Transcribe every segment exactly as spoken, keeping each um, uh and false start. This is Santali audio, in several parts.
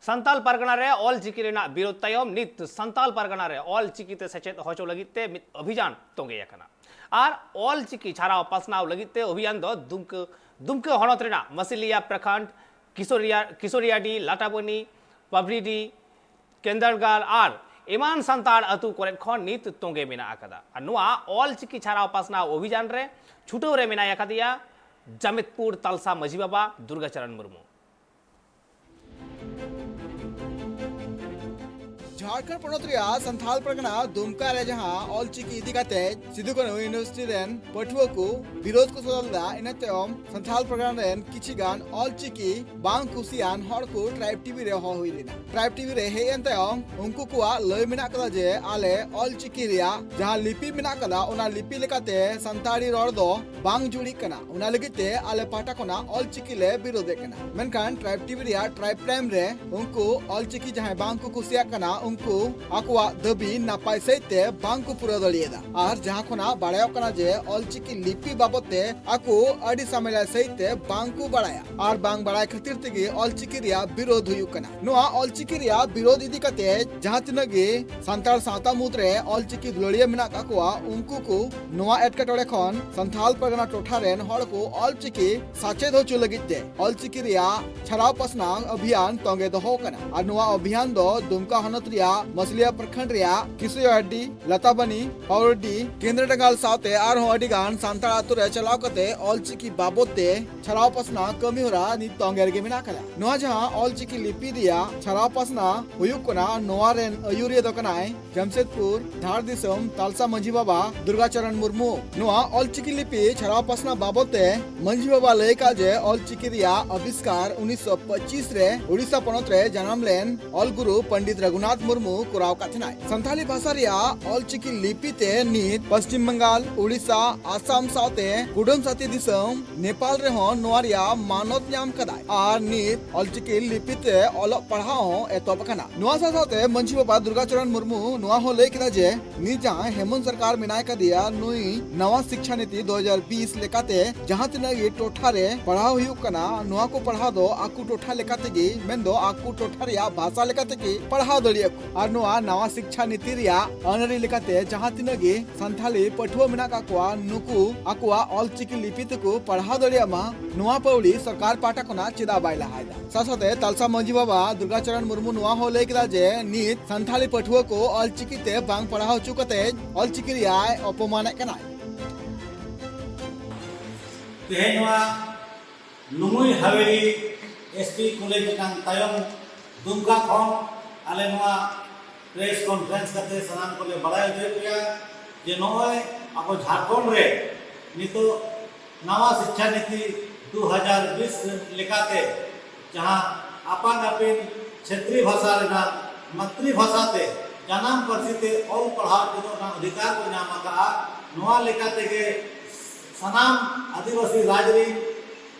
ᱥᱟᱱᱛᱟᱞ ᱯᱟᱨᱜᱟᱱᱟ ᱨᱮ ᱚᱞ ᱪᱤᱠᱤ ᱨᱮᱱᱟᱜ ᱵᱤᱨᱳᱫ ᱛᱟᱭᱚᱢ ᱱᱤᱛ ᱥᱟᱱᱛᱟᱞ ᱯᱟᱨᱜᱟᱱᱟ ᱨᱮ ᱚᱞ ᱪᱤᱠᱤ ᱛᱮ ᱥᱮᱪᱮᱫ ᱦᱚᱪᱚ ᱞᱟᱹᱜᱤᱫ ᱛᱮ ᱢᱤᱫ ᱚᱵᱷᱤᱡᱟᱱ ᱛᱚᱸᱜᱮ ᱟᱠᱟᱱᱟ᱾ ᱟᱨ ᱚᱞ ᱪᱤᱠᱤ ᱪᱷᱟᱨᱟᱣ ᱯᱟᱥᱱᱟᱣ ᱞᱟᱹᱜᱤᱫ ᱛᱮ ᱚᱵᱷᱤᱭᱟᱱ ᱫᱚ ᱫᱩᱢᱠᱟᱹ ᱫᱩᱢᱠᱟᱹ ᱦᱚᱱᱚᱛ ᱨᱮᱱᱟᱜ ᱢᱟᱥᱤᱞᱤᱭᱟ ᱯᱨᱚᱠᱷᱚᱸᱰ, ᱠᱤᱥᱳᱨᱤᱭᱟ ᱠᱤᱥᱳᱨᱤᱭᱟᱰᱤ, ᱞᱟᱴᱟᱵᱟᱱᱤ, ᱯᱟᱵᱽᱨᱤᱰᱤ, ᱠᱮᱱᱫᱟᱨᱜᱟᱲ ᱟᱨ ᱮᱢᱟᱱ ᱥᱟᱱᱛᱟᱲ ᱟᱹᱛᱩ ᱠᱚᱨᱮ ᱠᱷᱚᱱ ᱱᱤᱛ ᱛᱚᱸᱜᱮ ᱢᱮᱱᱟᱜ ᱟᱠᱟᱫᱟ᱾ ᱟᱨ ᱱᱚᱣᱟ ᱚᱞ ᱪᱤᱠᱤ ᱪᱷᱟᱨᱟᱣ ᱯᱟᱥᱱᱟᱣ ᱚᱵᱷᱤᱡᱟᱱ ᱨᱮ ᱪᱷᱩᱴᱟᱹᱣ ᱨᱮ ᱢᱮᱱᱟᱭ ᱟᱠᱟᱫᱮᱭᱟ ᱡᱟᱢᱮᱫᱯᱩᱨ ᱛᱟᱞᱥᱟ ᱢᱟᱹᱡᱷᱤ ᱵᱟᱵᱟ ᱫᱩᱨᱜᱟᱪᱚᱨᱚᱱ ᱢᱩᱨᱢᱩ᱾ ᱡᱷᱟᱲᱠᱷᱚᱸᱰ ᱯᱚᱱᱚᱛ ᱨᱮᱭᱟᱜ ᱥᱟᱱᱛᱷᱟᱞ ᱯᱟᱨᱜᱟᱱᱟ ᱫᱩᱢᱠᱟ ᱨᱮ ᱡᱟᱦᱟᱸ ᱚᱞ ᱪᱤᱠᱤ ᱤᱫᱤ ᱠᱟᱛᱮ ᱥᱤᱫᱩ ᱠᱟᱹᱱᱦᱩ ᱤᱭᱩᱱᱤᱵᱷᱟᱨᱥᱤᱴᱤ ᱨᱮᱱ ᱯᱟᱹᱴᱷᱩᱣᱟᱹ ᱠᱚ ᱵᱤᱨᱳᱫ ᱠᱚ ᱥᱚᱫᱚᱨ ᱞᱮᱫᱟ, ᱤᱱᱟᱹ ᱛᱟᱭᱚᱢ ᱥᱟᱱᱛᱷᱟᱞ ᱯᱟᱨᱜᱟᱱᱟ ᱨᱮᱱ ᱠᱤᱪᱷᱤ ᱜᱟᱱ ᱚᱞ ᱪᱤᱠᱤ ᱵᱟᱝ ᱠᱩᱥᱤᱭᱟᱱ ᱦᱚᱲ ᱠᱚ ᱴᱨᱟᱭᱤᱵᱽ ᱴᱤᱵᱷᱤ ᱨᱮ ᱦᱚᱦᱚ ᱦᱩᱭ ᱞᱮᱱᱟ᱾ ᱴᱨᱟᱭᱤᱵᱽ ᱴᱤᱵᱷᱤ ᱨᱮ ᱦᱮᱡ ᱮᱱ ᱛᱟᱭᱚᱢ ᱩᱱᱠᱩ ᱠᱚᱣᱟᱜ ᱞᱟᱹᱭ ᱢᱮᱱᱟᱜ ᱠᱟᱫᱟ ᱡᱮ ᱟᱞᱮ ᱚᱞ ᱪᱤᱠᱤ ᱨᱮᱭᱟᱜ ᱡᱟᱦᱟᱸ ᱞᱤᱯᱤ ᱢᱮᱱᱟᱜ ᱠᱟᱫᱟ, ᱚᱱᱟ ᱞᱤᱯᱤ ᱞᱮᱠᱟᱛᱮ ᱥᱟᱱᱛᱟᱲᱤ ᱨᱚᱲ ᱫᱚ ᱵᱟᱝ ᱡᱩᱲᱤᱜ ᱠᱟᱱᱟ᱾ ᱚᱱᱟ ᱞᱟᱹᱜᱤᱫ ᱛᱮ ᱟᱞᱮ ᱯᱟᱦᱴᱟ ᱠᱷᱚᱱᱟᱜ ᱚᱞ ᱪᱤᱠᱤ ᱞᱮ ᱵᱤᱨᱳᱫᱮᱫ ᱠᱟᱱᱟ᱾ ᱢᱮᱱᱠᱷᱟᱱ ᱴᱨᱟᱭᱤᱵᱽ ᱴᱤᱵᱷᱤ ᱨᱮᱭᱟᱜ ᱴᱨᱟᱭᱤᱵᱽ ᱴᱟᱭᱤᱢ ᱨᱮ ᱩᱱᱠᱩ ᱚᱞ ᱪᱤᱠᱤ ᱡᱟᱦᱟᱸᱭ ᱵᱟᱝ ᱠᱚ ᱠᱩᱥᱤᱭᱟᱜ ᱠᱟᱱᱟ, ᱩᱱᱠᱩ ᱟᱠᱚᱣᱟᱜ ᱫᱟᱹᱵᱤ ᱱᱟᱯᱟᱭ ᱥᱟᱹᱦᱤᱡ ᱛᱮ ᱵᱟᱝ ᱠᱚ ᱯᱩᱨᱟᱹᱣ ᱫᱟᱲᱮᱭᱟᱫᱟ᱾ ᱟᱨ ᱡᱟᱦᱟᱸ ᱠᱷᱚᱱᱟᱜ ᱵᱟᱲᱟᱭᱚᱜ ᱠᱟᱱᱟ ᱡᱮ ᱚᱞ ᱪᱤᱠᱤ ᱞᱤᱯᱤ ᱵᱟᱵᱚᱫ ᱛᱮ ᱟᱠᱚ ᱟᱹᱰᱤ ᱥᱟᱢᱮᱞᱟ ᱥᱟᱹᱦᱤᱡ ᱛᱮ ᱵᱟᱝ ᱠᱚ ᱵᱟᱲᱟᱭᱟ ᱟᱨ ᱵᱟᱝ ᱵᱟᱲᱟᱭ ᱠᱷᱟᱹᱛᱤᱨ ᱛᱮᱜᱮ ᱚᱞ ᱪᱤᱠᱤ ᱨᱮᱭᱟᱜ ᱵᱤᱨᱳᱫ ᱦᱩᱭᱩᱜ ᱠᱟᱱᱟ᱾ ᱱᱚᱣᱟ ᱚᱞ ᱪᱤᱠᱤ ᱨᱮᱭᱟᱜ ᱵᱤᱨᱳᱫ ᱤᱫᱤ ᱠᱟᱛᱮ ᱡᱟᱦᱟᱸ ᱛᱤᱱᱟᱹᱜ ᱜᱮ ᱥᱟᱱᱛᱟᱲ ᱥᱟᱶᱛᱟ ᱢᱩᱫᱽᱨᱮ ᱚᱞ ᱪᱤᱠᱤ ᱫᱩᱞᱟᱹᱲᱤᱭᱟᱹ ᱢᱮᱱᱟᱜ ᱠᱟᱜ ᱠᱚᱣᱟ, ᱩᱱᱠᱩ ᱠᱚ ᱱᱚᱣᱟ ᱮᱴᱠᱮᱴᱚᱬᱮ ᱠᱷᱚᱱ ᱥᱟᱱᱛᱷᱟᱞ ᱯᱟᱨᱜᱟᱱᱟ ᱴᱚᱴᱷᱟ ᱨᱮᱱ ᱦᱚᱲ ᱠᱚ ᱚᱞ ᱪᱤᱠᱤ ᱥᱟᱪᱮᱫ ᱦᱚᱪᱚ ᱞᱟᱹᱜᱤᱫ ᱛᱮ ᱚᱞ ᱪᱤᱠᱤ ᱨᱮᱭᱟᱜ ᱪᱷᱟᱨᱟᱣ ᱯᱟᱥᱱᱟᱣ ᱚᱵᱷᱤᱭᱟᱱ ᱛᱚᱸᱜᱮ ᱫᱚᱦᱚ ᱠᱟᱱᱟ᱾ ᱟᱨ ᱱᱚᱣᱟ ᱚᱵᱷᱤᱭᱟᱱ ᱫᱚ ᱫᱩᱢᱠᱟ ᱦᱚᱱᱚᱛ ᱨᱮᱭᱟᱜ ᱢᱟᱥᱞᱤᱭᱟ ᱯᱨᱚᱠᱷᱚᱸᱰ ᱨᱮᱭᱟᱜ ᱠᱤᱥᱩᱭᱟᱰᱤ, ᱞᱟᱛᱟᱵᱟᱱᱤ, ᱯᱟᱣᱨᱰᱤ, ᱠᱮᱱᱫᱨᱚᱰᱟᱸᱜᱟᱞ ᱥᱟᱶᱛᱮ ᱟᱨᱦᱚᱸ ᱟᱹᱰᱤ ᱜᱟᱱ ᱥᱟᱱᱛᱟᱲ ᱟᱛᱳ ᱨᱮ ᱪᱟᱞᱟᱣ ᱠᱟᱛᱮ ᱚᱞ ᱪᱤᱠᱤ ᱵᱟᱵᱚᱫ ᱛᱮ ᱪᱷᱟᱨᱟᱣ ᱯᱟᱥᱱᱟᱣ ᱠᱟᱹᱢᱤ ᱦᱚᱨᱟ ᱱᱤᱛ ᱛᱚᱸᱜᱮ ᱨᱮᱜᱮ ᱢᱮᱱᱟᱜ ᱟᱠᱟᱫᱟ᱾ ᱱᱚᱣᱟ ᱡᱟᱦᱟᱸ ᱚᱞ ᱪᱤᱠᱤ ᱞᱤᱯᱤ ᱨᱮᱭᱟᱜ ᱪᱷᱟᱨᱟᱣ ᱯᱟᱥᱱᱟᱣ ᱦᱩᱭᱩᱜ ᱠᱟᱱᱟ, ᱱᱚᱣᱟ ᱨᱮᱱ ᱟᱹᱭᱩᱨᱤᱭᱟᱹ ᱫᱚ ᱠᱟᱱᱟᱭ ᱡᱟᱢᱥᱮᱫᱽᱯᱩᱨ ᱫᱷᱟᱲ ᱫᱤᱥᱚᱢ ᱛᱟᱞᱥᱟ ᱢᱟᱹᱡᱷᱤ ᱵᱟᱵᱟ ᱫᱩᱨᱜᱟᱪᱚᱨᱚᱱ ᱢᱩᱨᱢᱩ᱾ ᱱᱚᱣᱟ ᱚᱞᱪᱤᱠᱤ ᱞᱤᱯᱤ ᱪᱷᱟᱨᱟᱣ ᱯᱟᱥᱱᱟᱣ ᱵᱟᱵᱚᱛ ᱛᱮ ᱢᱟᱹᱡᱷᱤ ᱵᱟᱵᱟ ᱞᱟᱹᱭ ᱠᱟᱜ ᱡᱮ ᱚᱞᱪᱤᱠᱤ ᱨᱮᱭᱟᱜ ᱟᱵᱤᱥᱠᱟᱨ ᱩᱱᱤᱥᱥᱚ ᱯᱚᱸᱪᱤᱥ ᱨᱮ ᱩᱲᱤᱥᱥᱟ ᱯᱚᱱᱚᱛ ᱨᱮ ᱡᱟᱱᱟᱢ ᱞᱮᱱ ᱚᱞ ᱜᱩᱨᱩ ᱯᱚᱱᱰᱤᱛ ᱨᱚᱜᱷᱩᱱᱟᱛᱷ ᱢᱩᱨᱢᱩ ᱠᱚᱨᱟᱣ ᱟᱠᱟᱫ ᱛᱟᱦᱮᱱᱟᱭ᱾ ᱥᱟᱱᱛᱟᱞᱤ ᱵᱷᱟᱥᱟ ᱨᱮᱭᱟᱜ ᱚᱞᱪᱤᱠᱤ ᱞᱤᱯᱤ ᱛᱮ ᱱᱤᱛ ᱯᱚᱥᱪᱤᱢ ᱵᱟᱝᱜᱟᱞ, ᱩᱲᱤᱥᱥᱟ, ᱟᱥᱟᱢ ᱥᱟᱶᱛᱮ ᱠᱩᱰᱟᱹᱢ ᱥᱟᱹᱛᱤ ᱫᱤᱥᱚᱢ ᱱᱮᱯᱟᱞ ᱨᱮᱦᱚᱸ ᱱᱚᱣᱟ ᱨᱮᱭᱟᱜ ᱢᱟᱱᱚᱛ ᱧᱟᱢ ᱠᱟᱫᱟᱭ ᱟᱨ ᱱᱤᱛ ᱚᱞᱪᱤᱠᱤ ᱞᱤᱯᱤ ᱛᱮ ᱚᱞᱚᱜ ᱯᱟᱲᱦᱟᱣ ᱦᱚᱸ ᱮᱛᱚᱦᱚᱵ ᱟᱠᱟᱱᱟ᱾ ᱱᱚᱣᱟ ᱥᱟᱶ ᱥᱟᱶᱛᱮ ᱢᱟᱹᱡᱷᱤ ᱵᱟᱵᱟ ᱫᱩᱨᱜᱟᱪᱚᱨᱚᱱ ᱢᱩᱨᱢᱩ ᱱᱚᱣᱟ ᱦᱚᱸ ᱞᱟᱹᱭ ᱠᱮᱫᱟ ᱡᱮ ᱱᱤᱛ ᱡᱟᱦᱟᱸᱭ ᱦᱮᱢᱚᱱᱛ ᱥᱚᱨᱠᱟᱨ ᱢᱮᱱᱟᱭ ᱠᱟᱫᱮᱭᱟ, ᱱᱩᱭ ᱱᱟᱣᱟ ᱥᱤᱠᱪᱷᱟ ᱱᱤᱛᱤ ᱫᱩ ᱦᱟᱡᱟᱨ ᱵᱤᱥ ᱞᱮᱠᱟᱛᱮ ᱡᱟᱦᱟᱸ ᱛᱤᱱᱟᱹᱜ ᱜᱮ ᱴᱚᱴᱷᱟ ᱨᱮ ᱯᱟᱲᱦᱟᱣ ᱦᱩᱭᱩᱜ ᱠᱟᱱᱟ, ᱱᱚᱣᱟ ᱠᱚ ᱯᱟᱲᱦᱟᱣ ᱫᱚ ᱟᱠᱚ ᱴᱚᱴᱷᱟ ᱞᱮᱠᱟ ᱛᱮᱜᱮ, ᱢᱮᱱᱫᱚ ᱟᱠᱚ ᱴᱚᱴᱷᱟ ᱨᱮᱭᱟᱜ ᱵᱷᱟᱥᱟ ᱞᱮᱠᱟ ᱛᱮᱜᱮ ᱯᱟᱲᱦᱟᱣ ᱫᱟᱲᱮᱭᱟᱜᱼᱟ ᱠᱚ᱾ ᱟᱨ ᱱᱚᱣᱟ ᱱᱟᱣᱟ ᱥᱤᱠᱪᱷᱟ ᱱᱤᱛᱤ ᱨᱮᱭᱟᱜ ᱟᱹᱱ ᱟᱹᱨᱤ ᱞᱮᱠᱟᱛᱮ ᱡᱟᱦᱟᱸ ᱛᱤᱱᱟᱹᱜ ᱜᱮ ᱥᱟᱱᱛᱷᱟᱞᱤ ᱯᱟᱹᱴᱷᱩᱣᱟᱹ ᱢᱮᱱᱟᱜ ᱠᱟᱜ ᱠᱚᱣᱟ, ᱱᱩᱠᱩ ᱟᱠᱚᱣᱟᱜ ᱚᱞᱪᱤᱠᱤ ᱞᱤᱯᱤ ᱛᱮᱠᱚ ᱯᱟᱲᱦᱟᱣ ᱫᱟᱲᱮᱭᱟᱜ ᱢᱟ, ᱱᱚᱣᱟ ᱯᱟᱹᱣᱲᱤ ᱥᱚᱨᱠᱟᱨ ᱯᱟᱦᱴᱟ ᱠᱷᱚᱱᱟᱜ ᱪᱮᱫᱟᱜ ᱵᱟᱭ ᱞᱟᱦᱟᱭᱮᱫᱟ? ᱥᱟᱶ ᱥᱟᱶᱛᱮ ᱛᱟᱞᱥᱟ ᱢᱟᱹᱡᱷᱤ ᱵᱟᱵᱟ ᱫᱩᱨᱜᱟᱪᱚᱨᱚᱱ ᱢᱩᱨᱢᱩ ᱱᱚᱣᱟ ᱦᱚᱸ ᱞᱟᱹᱭ ᱠᱮᱫᱟ ᱡᱮ ᱱᱤᱛ ᱥᱟᱱᱛᱷᱟᱞᱤ ᱯᱟᱹᱴᱷᱩᱣᱟᱹ ᱠᱚ ᱚᱞᱪᱤᱠᱤ ᱛᱮ ᱵᱟᱝ ᱯᱟᱲᱦᱟᱣ ᱦᱚᱪᱚ ᱠᱟᱛᱮ ᱚᱞᱪᱤᱠᱤ ᱨᱮᱭᱟᱜ ᱚᱯᱚᱢᱟᱱᱮᱫ ᱠᱟᱱᱟᱭ᱾ ᱛᱮᱦᱮᱧ ᱱᱚᱣᱟ ᱞᱩᱢᱩᱭ ᱦᱟᱣᱮᱞᱤ ᱮᱥ ᱯᱤ ᱠᱚᱞᱮᱡᱽ ᱨᱮᱱᱟᱜ ᱛᱟᱭᱚᱢ ᱫᱩᱢᱠᱟ ᱠᱷᱚᱱ ᱟᱞᱮ ᱱᱚᱣᱟ ᱯᱨᱮᱥ ᱠᱚᱱᱯᱷᱟᱨᱮᱱᱥ ᱠᱟᱛᱮ ᱥᱟᱱᱟᱢ ᱠᱚᱞᱮ ᱵᱟᱲᱟᱭ ᱦᱚᱪᱚᱭᱮᱫ ᱯᱮᱭᱟ ᱡᱮ ᱱᱚᱜᱼᱚᱭ ᱟᱵᱚ ᱡᱷᱟᱲᱠᱷᱚᱸᱰ ᱨᱮ ᱱᱤᱛᱚᱜ ᱱᱟᱣᱟ ᱥᱤᱠᱪᱷᱟ ᱱᱤᱛᱤ ᱫᱩ ᱦᱟᱡᱟᱨ ᱵᱤᱥ ᱞᱮᱠᱟᱛᱮ ᱡᱟᱦᱟᱸ ᱟᱯᱟᱱ ᱟᱹᱯᱤᱱ ᱪᱷᱮᱛᱨᱤ ᱵᱷᱟᱥᱟ ᱨᱮᱱᱟᱜ ᱢᱟᱛᱨᱤ ᱵᱷᱟᱥᱟ ᱛᱮ ᱡᱟᱱᱟᱢ ᱯᱟᱹᱨᱥᱤ ᱛᱮ ᱚᱞ ᱯᱟᱲᱦᱟᱣ ᱪᱮᱫᱚᱜ ᱨᱮᱱᱟᱜ ᱚᱫᱷᱤᱠᱟᱨ ᱠᱚ ᱧᱟᱢ ᱟᱠᱟᱫᱼᱟ, ᱱᱚᱣᱟ ᱞᱮᱠᱟ ᱛᱮᱜᱮ ᱥᱟᱱᱟᱢ ᱟᱹᱫᱤᱵᱟᱹᱥᱤ ᱨᱟᱡᱽ ᱨᱤᱱ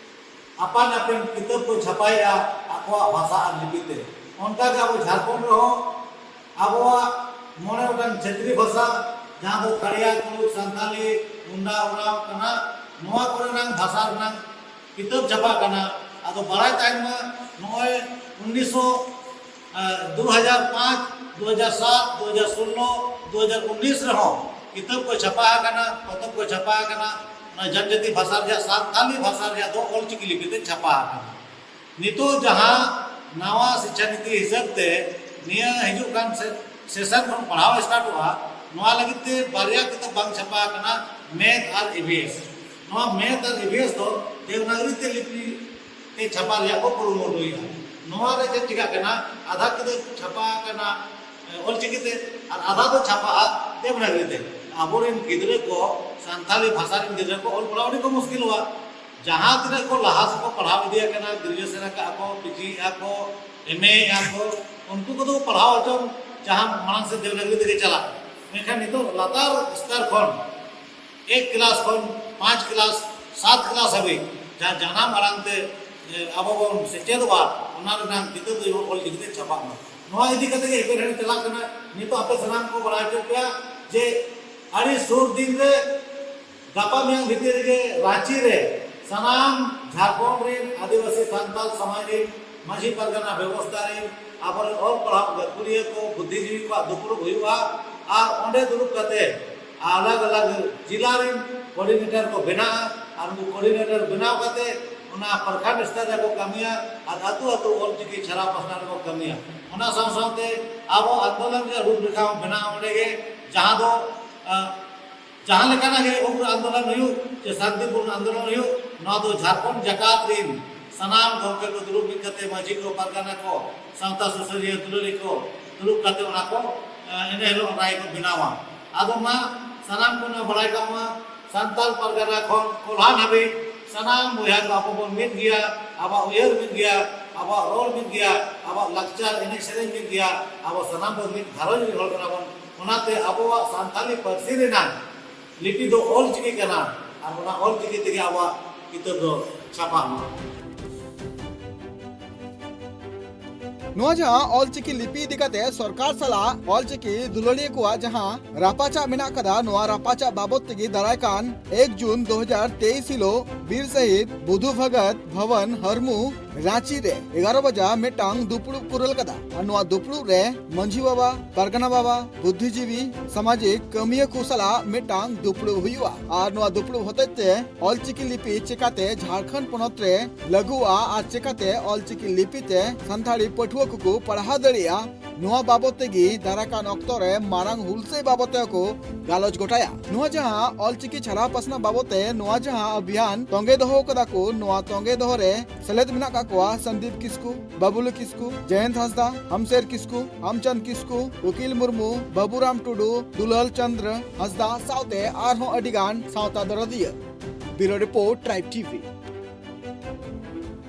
ᱟᱯᱟᱱ ᱟᱹᱯᱤᱱ ᱠᱤᱛᱟᱹᱵ ᱠᱚ ᱪᱷᱟᱯᱟᱭᱮᱫᱼᱟ ᱟᱠᱚᱣᱟᱜ ᱵᱷᱟᱥᱟ ᱟᱨ ᱞᱤᱯᱤ ᱛᱮ᱾ ᱚᱱᱠᱟᱜᱮ ᱟᱵᱚ ᱡᱷᱟᱲᱠᱷᱚᱸᱰ ᱨᱮᱦᱚᱸ ᱟᱵᱚᱣᱟᱜ ᱢᱚᱬᱮ ᱜᱚᱴᱟᱝ ᱪᱷᱮᱛᱨᱤ ᱵᱷᱟᱥᱟ, ᱡᱟᱦᱟᱸ ᱫᱚ ᱠᱷᱟᱲᱭᱟ, ᱠᱩᱲᱩᱠ, ᱥᱟᱱᱛᱟᱞᱤ, ᱢᱩᱱᱰᱟ, ᱳᱨᱟᱸᱣ ᱠᱟᱱᱟ, ᱱᱚᱣᱟ ᱠᱚᱨᱮᱱᱟᱜ ᱵᱷᱟᱥᱟ ᱨᱮᱱᱟᱜ ᱠᱤᱛᱟᱹᱵ ᱪᱷᱟᱯᱟᱜ ᱠᱟᱱᱟ᱾ ᱟᱫᱚ ᱵᱟᱲᱟᱭ ᱛᱟᱦᱮᱱ ᱢᱟ, ᱱᱚᱜᱼᱚᱭ ᱩᱱᱤᱥᱥᱚ ᱟᱨ ᱫᱩ ᱦᱟᱡᱟᱨ ᱯᱟᱸᱪ, ᱫᱩ ᱦᱟᱡᱟᱨ ᱥᱟᱛ, ᱫᱩ ᱦᱟᱡᱟᱨ ᱥᱳᱞᱞᱳ, ᱫᱩ ᱦᱟᱡᱟᱨ ᱩᱱᱤᱥ ᱨᱮᱦᱚᱸ ᱠᱤᱛᱟᱹᱵ ᱠᱚ ᱪᱷᱟᱯᱟ ᱟᱠᱟᱱᱟ, ᱯᱚᱛᱚᱵ ᱠᱚ ᱪᱷᱟᱯᱟ ᱟᱠᱟᱱᱟ᱾ ᱚᱱᱟ ᱡᱟᱱᱡᱟᱹᱛᱤ ᱵᱷᱟᱥᱟ ᱨᱮᱭᱟᱜ, ᱥᱟᱱᱛᱟᱞᱤ ᱵᱷᱟᱥᱟ ᱨᱮᱭᱟᱜ ᱫᱚ ᱚᱞᱪᱤᱠᱤ ᱞᱤᱯᱤ ᱛᱮ ᱪᱷᱟᱯᱟ ᱟᱠᱟᱱᱟ᱾ ᱱᱤᱛᱚᱜ ᱡᱟᱦᱟᱸ ᱱᱟᱣᱟ ᱥᱤᱠᱪᱷᱟ ᱱᱤᱛᱤ ᱦᱤᱥᱟᱹᱵ ᱛᱮ ᱱᱤᱭᱟᱹ ᱦᱤᱡᱩᱜ ᱠᱟᱱ ᱥᱮ-, ᱥᱮᱥᱚᱱ ᱠᱷᱚᱱ ᱯᱟᱲᱦᱟᱣ ᱥᱴᱟᱨᱴᱚᱜᱼᱟ, ᱱᱚᱣᱟ ᱞᱟᱹᱜᱤᱫ ᱛᱮ ᱵᱟᱨᱭᱟ ᱠᱤᱛᱟᱹᱵ ᱵᱟᱝ ᱪᱷᱟᱯᱟ ᱟᱠᱟᱱᱟ, ᱢᱮᱛᱷ ᱟᱨ ᱤ ᱵᱷᱤ ᱮᱥ᱾ ᱱᱚᱣᱟ ᱢᱮᱛᱷ ᱟᱨ ᱤ ᱵᱷᱤ ᱮᱥ ᱫᱚ ᱫᱮᱵᱽᱱᱟᱜᱚᱨᱤ ᱛᱮ ᱞᱤᱯᱤ ᱛᱮ ᱪᱷᱟᱯᱟ ᱨᱮᱭᱟᱜ ᱠᱚ ᱠᱩᱨᱩᱢᱩᱴᱩᱭᱮᱫᱼᱟ᱾ ᱱᱚᱣᱟ ᱨᱮ ᱪᱮᱫ ᱪᱤᱠᱟᱹᱜ ᱠᱟᱱᱟ? ᱟᱫᱷᱟ ᱠᱤᱛᱟᱹᱵ ᱪᱷᱟᱯᱟ ᱟᱠᱟᱱᱟ, ᱮ, ᱚᱞᱪᱤᱠᱤ ᱛᱮ, ᱟᱨ ᱟᱫᱷᱟ ᱫᱚ ᱪᱷᱟᱯᱟᱜᱼᱟ ᱫᱮᱵᱽᱱᱟᱜᱚᱨᱤ ᱛᱮ᱾ ᱟᱵᱚᱨᱮᱱ ᱜᱤᱫᱽᱨᱟᱹ ᱠᱚ ᱥᱟᱱᱛᱟᱲᱤ ᱵᱷᱟᱥᱟ ᱨᱮᱱ ᱜᱤᱫᱽᱨᱟᱹ ᱠᱚ ᱚᱞ ᱯᱟᱲᱦᱟᱣ ᱟᱹᱰᱤ ᱠᱚ ᱢᱩᱥᱠᱤᱞᱚᱜᱼᱟ᱾ ᱡᱟᱦᱟᱸ ᱛᱤᱱᱟᱹᱜ ᱠᱚ ᱞᱟᱦᱟ ᱥᱮᱫ ᱠᱚ ᱯᱟᱲᱦᱟᱣ ᱤᱫᱤᱭᱟᱜ ᱠᱟᱱᱟ, ᱜᱨᱮᱡᱩᱭᱮᱥᱚᱱ ᱟᱠᱟᱫᱼᱟ ᱠᱚ, ᱯᱤ ᱡᱤ ᱮᱫᱼᱟ ᱠᱚ, ᱮᱢ ᱮ ᱮᱫᱼᱟ ᱠᱚ, ᱩᱱᱠᱩ ᱠᱚᱫᱚ ᱠᱚ ᱯᱟᱲᱦᱟᱣ ᱦᱚᱪᱚᱱ, ᱡᱟᱦᱟᱸ ᱢᱟᱲᱟᱝ ᱥᱮᱫ ᱫᱮᱵᱽᱱᱟᱜᱚᱨᱤ ᱛᱮᱜᱮ ᱪᱟᱞᱟᱜ᱾ ᱢᱮᱱᱠᱷᱟᱱ ᱱᱤᱛᱚᱜ ᱞᱟᱛᱟᱨ ᱥᱛᱚᱨ ᱠᱷᱚᱱ ᱮᱠ ᱠᱞᱟᱥ ᱠᱷᱚᱱ ᱯᱟᱸᱪ ᱠᱞᱟᱥ, ᱥᱟᱛ ᱠᱞᱟᱥ ᱦᱟᱹᱵᱤᱡ ᱡᱟᱦᱟᱸ ᱡᱟᱱᱟᱢ ᱟᱲᱟᱝ ᱛᱮ, ᱮ, ᱟᱵᱚ ᱵᱚᱱ ᱥᱮᱪᱮᱫᱚᱜᱼᱟ, ᱚᱱᱟ ᱨᱮᱱᱟᱜ ᱠᱤᱛᱟᱹᱵ ᱫᱚ ᱡᱮᱢᱚᱱ ᱚᱞ ᱪᱤᱠᱤ ᱛᱮ ᱪᱷᱟᱯᱟᱜ ᱢᱟ᱾ ᱱᱚᱣᱟ ᱤᱫᱤ ᱠᱟᱛᱮ ᱜᱮ ᱮᱯᱮᱨᱦᱮᱸᱰᱮᱡ ᱪᱟᱞᱟᱜ ᱠᱟᱱᱟ᱾ ᱱᱤᱛᱚᱜ ᱟᱯᱮ ᱥᱟᱱᱟᱢ ᱠᱚ ᱵᱟᱲᱟᱭ ᱦᱚᱪᱚ ᱯᱮᱭᱟ ᱡᱮ ᱟᱹᱰᱤ ᱥᱩᱨ ᱫᱤᱱ ᱨᱮ, ᱜᱟᱯᱟ ᱢᱮᱭᱟᱝ ᱵᱷᱤᱛᱤᱨ ᱨᱮᱜᱮ ᱨᱟᱸᱪᱤ ᱨᱮ ᱥᱟᱱᱟᱢ ᱡᱷᱟᱲᱠᱷᱚᱸᱰ ᱨᱮᱱ ᱟᱹᱫᱤᱵᱟᱹᱥᱤ ᱥᱟᱱᱛᱟᱲ ᱥᱚᱢᱟᱡᱽ ᱨᱮᱱ ᱢᱟᱹᱡᱷᱤ ᱯᱟᱨᱜᱟᱱᱟ ᱵᱮᱵᱚᱥᱛᱷᱟ ᱨᱮᱱ ᱟᱵᱚᱨᱮᱱ ᱚᱞ ᱯᱟᱲᱦᱟᱣ ᱜᱟᱹᱠᱷᱩᱲᱤᱭᱟᱹ ᱠᱚ, ᱵᱩᱫᱽᱫᱷᱤᱡᱤᱵᱤ ᱠᱚᱣᱟᱜ ᱫᱩᱯᱲᱩᱵ ᱦᱩᱭᱩᱜᱼᱟ᱾ ᱟᱨ ᱚᱸᱰᱮ ᱫᱩᱲᱩᱵ ᱠᱟᱛᱮ ᱟᱞᱟᱜᱽ ᱟᱞᱟᱜᱽ ᱡᱤᱞᱟ ᱨᱮᱱ ᱠᱳᱚᱨᱰᱤᱱᱮᱴᱚᱨ ᱠᱚ ᱵᱮᱱᱟᱜᱼᱟ᱾ ᱟᱨ ᱩᱱᱠᱩ ᱠᱳᱚᱨᱰᱤᱱᱮᱴᱚᱨ ᱵᱮᱱᱟᱣ ᱠᱟᱛᱮ ᱚᱱᱟ ᱯᱨᱚᱠᱷᱚᱸᱰ ᱥᱛᱚᱨ ᱨᱮᱠᱚ ᱠᱟᱹᱢᱤᱭᱟ ᱟᱨ ᱟᱹᱛᱩ ᱟᱹᱛᱩ ᱚᱞᱪᱤᱠᱤ ᱪᱷᱟᱨᱟᱣ ᱯᱟᱥᱱᱟᱣ ᱨᱮᱠᱚ ᱠᱟᱹᱢᱤᱭᱟ᱾ ᱚᱱᱟ ᱥᱟᱶ ᱥᱟᱶᱛᱮ ᱟᱵᱚ ᱟᱱᱫᱳᱞᱚᱱ ᱨᱮᱭᱟᱜ ᱨᱩᱯ ᱨᱮᱠᱷᱟ ᱦᱚᱸ ᱵᱮᱱᱟᱜᱼᱟ ᱚᱸᱰᱮ ᱜᱮ, ᱡᱟᱦᱟᱸ ᱫᱚ, ᱟᱸ, ᱡᱟᱦᱟᱸ ᱞᱮᱠᱟᱱᱟᱜ ᱜᱮ ᱩᱜᱽᱨᱚ ᱟᱱᱫᱳᱞᱚᱱ ᱦᱩᱭᱩᱜ ᱪᱮ ᱥᱟᱱᱛᱤᱯᱩᱨᱱ ᱟᱱᱫᱳᱞᱚᱱ ᱦᱩᱭᱩᱜ, ᱱᱚᱣᱟ ᱫᱚ ᱡᱷᱟᱲᱠᱷᱚᱸᱰ ᱡᱟᱠᱟᱛ ᱨᱤᱱ ᱥᱟᱱᱟᱢ ᱜᱚᱢᱠᱮ ᱠᱚ ᱫᱩᱲᱩᱵ ᱢᱤᱫ ᱠᱟᱛᱮ, ᱢᱟᱹᱡᱷᱤ ᱠᱚ, ᱯᱟᱨᱜᱟᱱᱟ ᱠᱚ, ᱥᱟᱶᱛᱟ ᱥᱩᱥᱟᱹᱨᱤᱭᱟᱹ ᱫᱩᱞᱟᱹᱲᱤ ᱠᱚ ᱫᱩᱲᱩᱵ ᱠᱟᱛᱮ ᱚᱱᱟ ᱠᱚ, ᱮ, ᱤᱱᱟᱹ ᱦᱤᱞᱳᱜ ᱨᱟᱭ ᱠᱚ ᱵᱮᱱᱟᱣᱟ᱾ ᱟᱫᱚ ᱢᱟ ᱥᱟᱱᱟᱢ ᱠᱚ ᱱᱚᱣᱟ ᱵᱟᱲᱟᱭ ᱠᱟᱜ ᱢᱟ, ᱥᱟᱱᱛᱟᱲ ᱯᱟᱨᱜᱟᱱᱟ ᱠᱷᱚᱱ ᱠᱚᱞᱦᱟᱱ ᱦᱟᱹᱵᱤᱡ ᱥᱟᱱᱟᱢ ᱵᱚᱭᱦᱟ ᱠᱚ ᱟᱵᱚ ᱵᱚᱱ ᱢᱤᱫ ᱜᱮᱭᱟ, ᱟᱵᱚᱣᱟᱜ ᱩᱭᱦᱟᱹᱨ ᱢᱤᱫ ᱜᱮᱭᱟ, ᱟᱵᱚᱣᱟᱜ ᱨᱚᱲ ᱢᱤᱫ ᱜᱮᱭᱟ, ᱟᱵᱚᱣᱟᱜ ᱞᱟᱠᱪᱟᱨ ᱮᱱᱮᱡ ᱥᱮᱨᱮᱧ ᱢᱤᱫ ᱜᱮᱭᱟ, ᱟᱵᱚ ᱥᱟᱱᱟᱢ ᱵᱚᱱ ᱢᱤᱫ ᱜᱷᱟᱨᱚᱸᱡᱽ ᱨᱤᱱ ᱦᱚᱲ ᱠᱟᱱᱟ ᱵᱚᱱ᱾ ᱚᱱᱟᱛᱮ ᱟᱵᱚᱣᱟᱜ ᱥᱟᱱᱛᱟᱞᱤ ᱯᱟᱹᱨᱥᱤ ᱨᱮᱱᱟᱜ ᱞᱤᱯᱤ ᱫᱚ ᱚᱞ ᱪᱤᱠᱤ ᱠᱟᱱᱟ, ᱟᱨ ᱚᱱᱟ ᱚᱞ ᱪᱤᱠᱤ ᱛᱮᱜᱮ ᱟᱵᱚᱣᱟᱜ ᱠᱤᱛᱟᱹᱵ ᱫᱚ ᱪᱷᱟᱯᱟᱜ ᱢᱟ᱾ ᱱᱚᱣᱟ ᱡᱟᱦᱟᱸ ᱚᱞᱪᱤᱠᱤ ᱞᱤᱯᱤ ᱤᱫᱤ ᱠᱟᱛᱮ ᱥᱚᱨᱠᱟᱨ ᱥᱟᱞᱟᱜ ᱚᱞᱪᱤᱠᱤ ᱫᱩᱞᱟᱹᱲᱤᱭᱟᱹ ᱠᱚᱣᱟᱜ ᱡᱟᱦᱟᱸ ᱨᱟᱯᱟᱪᱟᱜ ᱢᱮᱱᱟᱜ ᱠᱟᱫᱟ, ᱱᱚᱣᱟ ᱨᱟᱯᱟᱪᱟᱜ ᱵᱟᱵᱚᱛ ᱛᱮᱜᱮ ᱫᱟᱨᱟᱭ ᱠᱟᱱ ᱮᱠ ᱡᱩᱱ ᱫᱩ ᱦᱟᱡᱟᱨ ᱛᱮᱭᱤᱥ ᱦᱤᱞᱳᱜ ᱵᱤᱨ ᱥᱟᱹᱦᱤᱫ ᱵᱩᱫᱷᱩ ᱵᱷᱚᱜᱚᱛ ᱵᱷᱚᱵᱚᱱ ᱦᱚᱨᱢᱩ ᱨᱟᱸᱪᱤ ᱨᱮ ᱮᱜᱟᱨᱚ ᱵᱟᱡᱟ ᱢᱤᱫᱴᱟᱝ ᱫᱩᱯᱲᱩᱵ ᱠᱚ ᱨᱟᱹᱞ ᱠᱟᱫᱟ᱾ ᱟᱨ ᱱᱚᱣᱟ ᱫᱩᱯᱲᱩᱵ ᱨᱮ ᱢᱟᱹᱡᱷᱤ ᱵᱟᱵᱟ, ᱯᱟᱨᱜᱟᱱᱟ ᱵᱟᱵᱟ, ᱵᱩᱫᱽᱫᱷᱤᱡᱤᱵᱤ, ᱥᱟᱢᱟᱡᱤᱠ ᱠᱟᱹᱢᱤᱭᱟᱹ ᱠᱚ ᱥᱟᱞᱟᱜ ᱢᱤᱫᱴᱟᱝ ᱫᱩᱯᱲᱩᱵ ᱦᱩᱭᱩᱜᱼᱟ᱾ ᱟᱨ ᱱᱚᱣᱟ ᱫᱩᱯᱲᱩᱵ ᱦᱚᱛᱮᱡ ᱛᱮ ᱚᱞᱪᱤᱠᱤ ᱞᱤᱯᱤ ᱪᱮᱠᱟᱛᱮ ᱡᱷᱟᱲᱠᱷᱚᱸᱰ ᱯᱚᱱᱚᱛ ᱨᱮ ᱞᱟᱹᱜᱩᱜᱼᱟ ᱟᱨ ᱪᱮᱠᱟᱛᱮ ᱚᱞᱪᱤᱠᱤ ᱞᱤᱯᱤ ᱛᱮ ᱥᱟᱱᱛᱟᱲᱤ ᱯᱟᱹᱴᱷᱩᱣᱟᱹ ᱠᱚᱠᱚ ᱯᱟᱲᱦᱟᱣ ᱫᱟᱲᱮᱭᱟᱜᱼᱟ, ᱱᱚᱣᱟ ᱵᱟᱵᱚᱛ ᱛᱮᱜᱮ ᱫᱟᱨᱟᱭ ᱠᱟᱱ ᱚᱠᱛᱚ ᱨᱮ ᱢᱟᱨᱟᱝ ᱦᱩᱞᱥᱟᱹᱭ ᱵᱟᱵᱚᱛ ᱛᱮᱦᱚᱸ ᱠᱚ ᱜᱟᱞᱚᱪ ᱜᱚᱴᱟᱭᱟ᱾ ᱱᱚᱣᱟ ᱡᱟᱦᱟᱸ ᱚᱞᱪᱤᱠᱤ ᱪᱷᱟᱨᱟᱣ ᱯᱟᱥᱱᱟᱣ ᱵᱟᱵᱚᱛ ᱛᱮ ᱱᱚᱣᱟ ᱡᱟᱦᱟᱸ ᱚᱵᱷᱤᱭᱟᱱ ᱛᱚᱸᱜᱮ ᱫᱚᱦᱚ ᱠᱟᱫᱟ ᱠᱚ, ᱱᱚᱣᱟ ᱛᱚᱸᱜᱮ ᱫᱚᱦᱚ ᱨᱮ ᱥᱮᱞᱮᱫ ᱢᱮᱱᱟᱜ ᱠᱟᱜ ᱠᱚᱣᱟ ᱥᱚᱱᱫᱤᱯ ᱠᱤᱥᱠᱩ, ᱵᱟᱵᱩᱞᱩ ᱠᱤᱥᱠᱩ, ᱡᱚᱭᱚᱱᱛ ᱦᱟᱸᱥᱫᱟ, ᱦᱟᱢᱥᱮᱨ ᱠᱤᱥᱠᱩ, ᱟᱢᱪᱟᱸᱫᱽ ᱠᱤᱥᱠᱩ, ᱩᱠᱤᱞ ᱢᱩᱨᱢᱩ, ᱵᱟᱵᱩᱨᱟᱢ ᱴᱩᱰᱩ, ᱫᱩᱞᱟᱞ ᱪᱚᱸᱫᱽᱨᱚ ᱦᱟᱸᱥᱫᱟ ᱥᱟᱶᱛᱮ ᱟᱨᱦᱚᱸ ᱟᱹᱰᱤ ᱜᱟᱱ ᱥᱟᱶᱛᱟ ᱫᱚᱨᱚᱫᱤᱭᱟᱹ᱾ ᱵᱤᱭᱩᱨᱳ ᱨᱤᱯᱳᱨᱴ, ᱴᱨᱟᱭᱤᱵᱽ ᱴᱤᱵᱷᱤ᱾